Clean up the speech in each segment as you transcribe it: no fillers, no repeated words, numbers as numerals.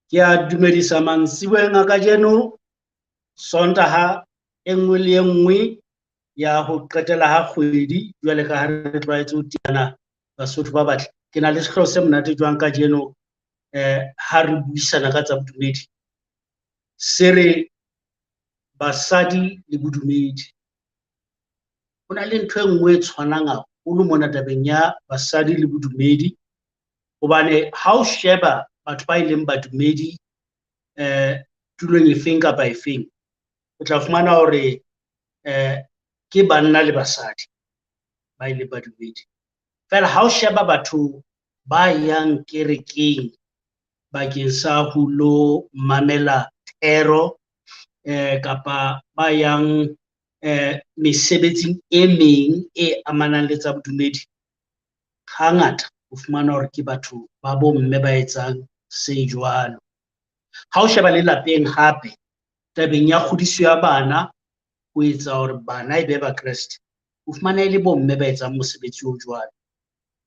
Ke a dumedisa mantsiboyeng a kajeno, Sontaha e nngwe le e nngwe ya ho qetela ha kgwedi, jwale ka ha re tlwaetse ho teana Basotho ba batle. Ke na le sehlooho se monate jwang kajeno ha re buisana ka tsa bodumedi. Se re basadi le bodumedi. Ho na le ntho e nngwe e tshwanang haholo mona tabeng ya basadi le bodumedi, hobane ha o sheba batho ba e leng badumedi tulong efeng kapa efeng, o tla fumana hore ke banna le basadi ba e leng badumedi. Feela ha o sheba batho ba yang kerekeng bakeng sa ho lo mamela thero kapa ba yang mesebetsing e meng e amanang le tsa bodumedi, hangata o fumana hore ke batho ba bomme ba etsang se jwalo. Ha o sheba le lapeng hape, tabeng ya kgodiso ya bana, ho etsa hore bana e be Bakreste, o fumana e le bomme ba etsang mosebetsi o jwalo.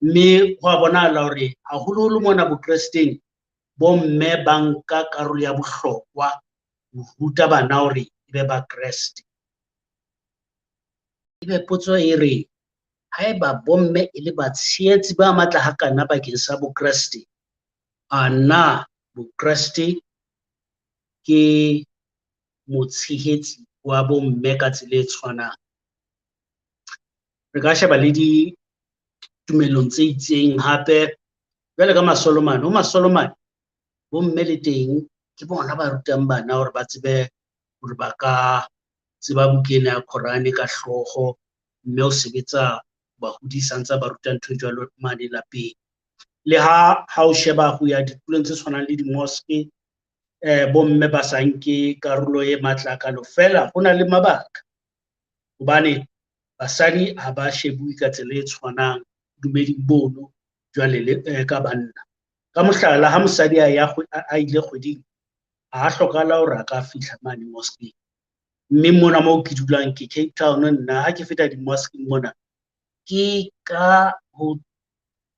Mme ho a bonahala hore haholoholo mona Bokresteng, bomme ba nka karolo ya bohlokwa ho ruta bana hore e be Bakreste. Ebe potso e re, haeba bomme e le batshehetsi ba matla hakana bakeng sa Bokreste, a na Bokreste ke motshehetsi wa bomme ka tsela e tshwanang? Re ka sheba le ditumelong tse itseng hape, jwale ka Masolomane. Ho Masolomane, bomme le teng ke bona ba rutang bana hore ba tsebe hore ba ka tseba buka ena ya Korane ka hlooho, mme o sebetsa ba hodisa ntsa ba ruta ntho e jwalo mane lapeng. Le ha o sheba ho ya ditulong tse tshwanang le di-mosque, bomme ba sa nke karolo e matla hakalo, feela ho na le mabaka, hobane basadi ha ba shebuwe ka tsela e tshwanang bodumeding bono jwale le ka banna. Ka mohlala, ha mosadi a ya a ile kgweding, ha hlokahala hore a ka fihla mane mosqueng. Mme mona moo ke dulang ke Cape Town, nna ha ke feta di-mosqueng mona, ke ka ho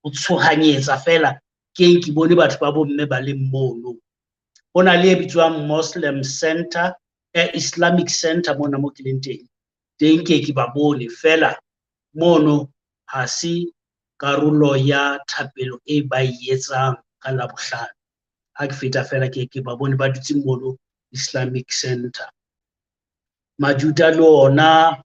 tshohanyetsa feela ke ke bone batho ba bomme ba leng mono. Ho na le e bitswang Muslim Center, Islamic Center mona mo ke leng teng. Teng ke ke ba bone feela mono ha se karolo ya thapelo e ba e etsang ka Labohlano. Ha ke feta feela ke ke ba bone ba dutse mono Islamic Center. Majuda le ona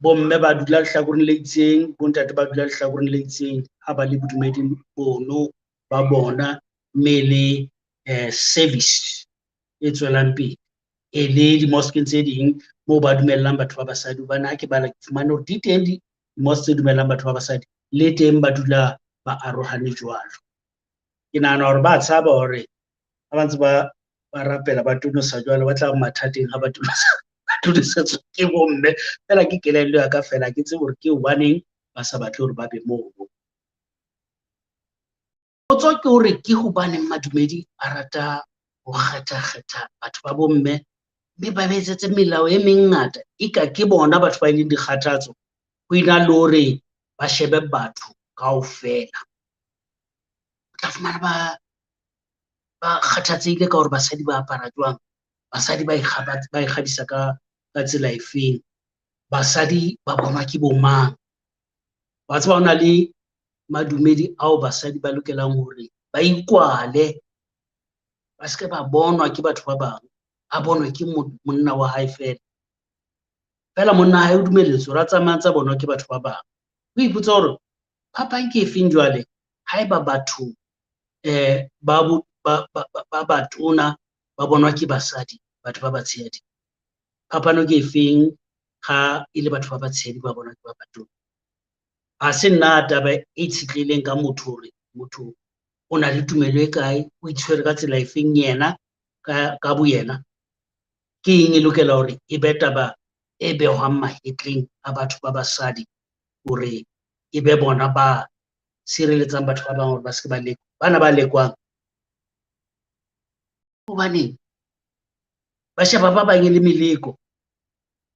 bomme ba dula lehlakoreng le itseng, bontate ba dula lehlakoreng le itseng ha ba le bodumeding bono ba bona, mme le service e tswelang pele. E le di-mosqueng tse ding moo ba dumellang batho ba basadi, hobane ha ke bala ke fumane hore di teng di-mosque tse dumellang batho ba basadi, le teng ba dula ba arohane jwalo. Ke nahana hore ba tshaba hore ha ba ntse ba rapela ba tonosa jwalo, ba tla mathateng ha ba tonosa ba tonosetswa ke bomme. Feela ke kelello ya ka feela, ke tsebe hore ke hobaneng ba sa batle hore ba be mono. Potso ke hore ke hobaneng madumedi a rata ho kgetha-kgetha batho ba bomme mme ba etsetse melao e mengata, eka ke bona batho ba e leng dikgathatso, ho ena le hore ba shebe batho kaofela. O tla fumana ba kgathatsehile ka hore basadi ba apara jwang, basadi ba ikgabisa ka tsela efeng, basadi ba bonwa ke bo mang. Wa tseba ho na le madumedi ao basadi ba lokelang hore ba ikwale, ba se ke ba bonwa ke batho ba bang, a bonwe ke monna wa hae feela. Feela monna hae o dumelletswe hore a tsamaye a ntsa bonwa ke batho ba bang. O ipotsa hore phapang ke efeng jwale haeba batho ba batona ba bonwa ke basadi, batho ba batshehadi. Phapano ke efeng ha e le batho ba batshehadi ba bonwa ke ba batona? Ha se nna taba e itshetlehileng ka motho hore motho o na le tumelo e kae, o itshwere ka tsela efeng yena ka boyena. Ke eng e lokela hore e be taba e behwang mahetleng a batho ba basadi hore e be bona ba sireletsang batho ba bang hore ba se ke ba lekwa, bana ba lekwang. Hobaneng ba sheba ba bang e le meleko,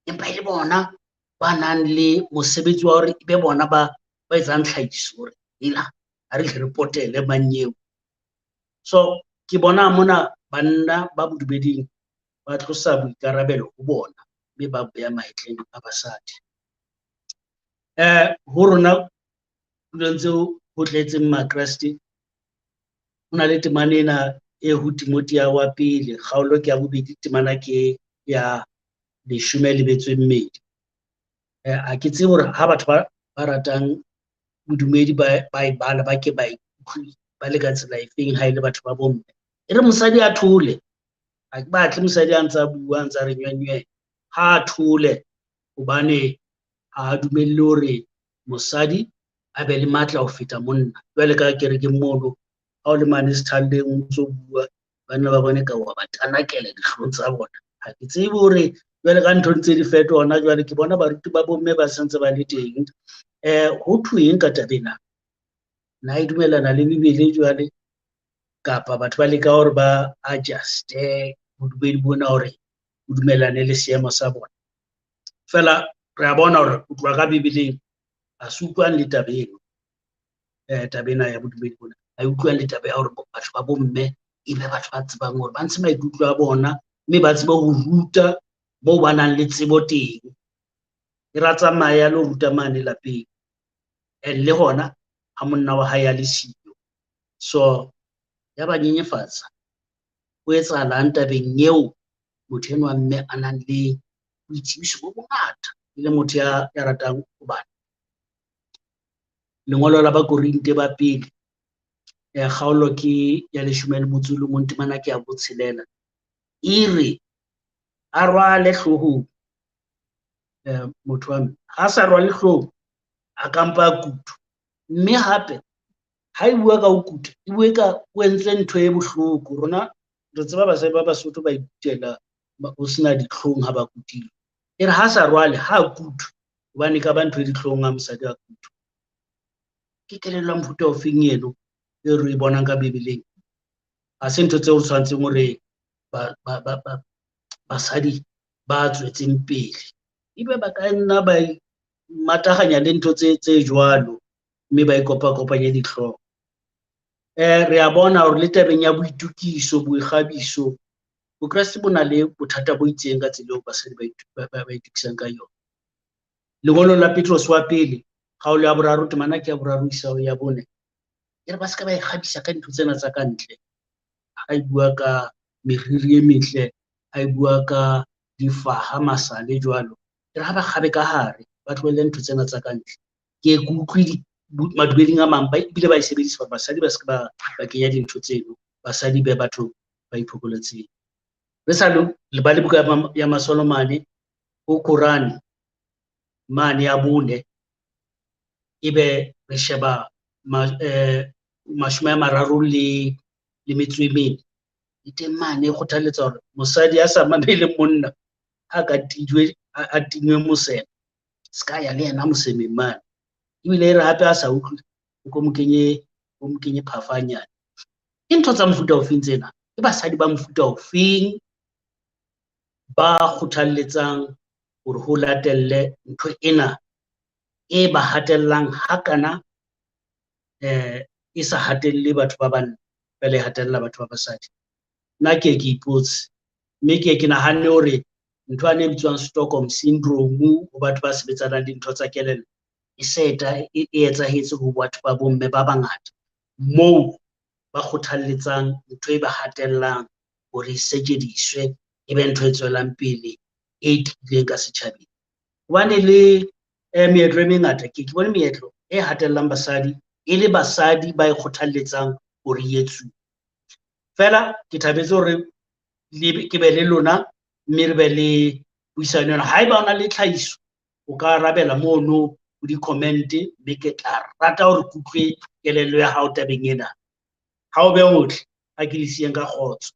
empa e le bona ba nang le mosebetsi wa hore e be bona ba etsang tlhahiso hore ela ha re tle re potele manyeo. So Ke bona mona banna ba bodumeding ba tlosa boikarabelo ho bona mme ba beya mahetleng a basadi. Ho rona tulong tseo ho tletseng Makreste, ho na le temana ena e ho Timothea wa pele, kgaolo ke ya bobedi, temana ke ya 12. Ha ke tsebe hore ha batho ba ratang bodumedi ba e bala, ba ke ba ikutlwe ba le ka tsela efeng ha e le batho ba bomme. E re mosadi a thole, ha ke batle mosadi a ntse a bua, a ntse a re nywe-nywe, ha a thole hobane ha a dumelle hore mosadi a be le matla ho feta monna. Jwale ka kerekeng mono, ha o le mane sethalleng o ntso bua, banna ba bone ka wa ba tanakela dihlong tsa bona. Ha ke tsebe hore jwale ka ntho ntse di fetoha hona jwale, ke bona baruti ba bomme ba sentse ba le teng. Ho thweng ka taba ena? Na e dumellana le Bibele jwale, kapa batho ba leka hore ba adjuste bodumedi bona hore bo dumellane le seemo sa bona? Feela re a bona hore ho tloha ka Bibeleng ha se utlwane le taba eno, taba ena ya bodumedi bona. Ha e utlwane le taba ya hore batho ba bomme e be batho ba tsebang hore ba ntshe maikutlo a bona mme ba tsebe ho ruta moo ba nang le tsebo teng. E ra tsamaya le ho ruta mane lapeng, and le hona ha monna wa hae a le siyo. So ya ba nyenyefatsa. Ho etsahalang tabeng eo motho enwa mme a nang le boitsebiso bo bongata, e le motho ya ratang ho bala. Lengolo la Bakorinte ba pele, kgaolo ke ya 11, temana ke ya 6. E re a rwale hloohong, motho wa mme. Ha sa rwale hloohong, a ka mpa a kutwa. Mme hape ha e bua ka ho kuta, e bue ka o entswe ntho e bohloko. Rona re tseba basadi ba Basotho ba ikutela ho sena ditlhong ha ba kutilwe. E re ha sa rwale, ha a kutwe, hobane e ka ba ntho e ditlhong ha mosadi a kutwa. Ke kelello ya mofuta ofeng eno e re e bonang ka Bibeleng? Ha se ntho tseo re tshwanetseng hore basadi ba tswetseng pele ebe ba ka nna ba matahanya le ntho tse jwalo mme ba ikopakopanye dihlooho. Re a bona hore le tabeng ya boitukiso, boikgabiso, Bokreste bo na le bothata bo itseng ka tsela eo basadi ba itukisang ka yona. Lengolong la Petrose wa pele, kgaolo ya 3, temana ke ya 3 isa ho ya 4, e re ba se ka ba ikgabisa ka dintho tsena tsa ka ntle. Ha e bua ka meriri e metle, ha e bua ka difaha, masale jwalo, e re ha ba kgabe ka hare, ba tlohelle ntho tsena tsa ka ntle. Ke ke utlwe madumeding a mang ba ebile ba e sebedisa hore basadi ba se ke ba kenya dintho tseno, basadi be batho ba iphokoletseng. Re sa le ba le buka ya Masolomane ho Korane mane ya 4, ebe re sheba 34, e teng mane e kgothaletsa hore mosadi a sa mameleng monna ha ka tijwe, a tingwe moseme, se ka ya le yena mosemeng mane. Ebile e re hape a sa utlwe, o ko mo kenye, o mo kenye phafanyane. Ke ntho tsa mofuta ofeng tsena? Ke basadi ba mofuta ofeng ba kgothalletsang hore ho latelle ntho ena e ba hatellang hakana, e sa hatelle batho ba banna, fela e hatella batho ba basadi? Nna ke ke ipotse, mme ke ke nahanne hore ntho ane e bitswang Stockholm syndrome ho batho ba sebetsanang le dintho tsa kelello e seta e etsahetse ho batho ba bomme ba bangata, moo ba kgothalletsang ntho e ba hatellang hore e setjediswe, e be ntho e tswelang pele e tiileng ka setjhabeng. Hobane le meetlo e mengata, ke bone meetlo e hatellang basadi e le basadi ba e kgothalletsang hore e etsuwe. Fela ke thabetse hore ke be le lona mme re be le puisano ena. Haeba o na le tlhahiso, o ka arabela mono ho di-comment, mme ke tla rata hore ke utlwe kelello ya hao tabeng ena. Ha o be hotle, ha ke le siyeng ka kgotso.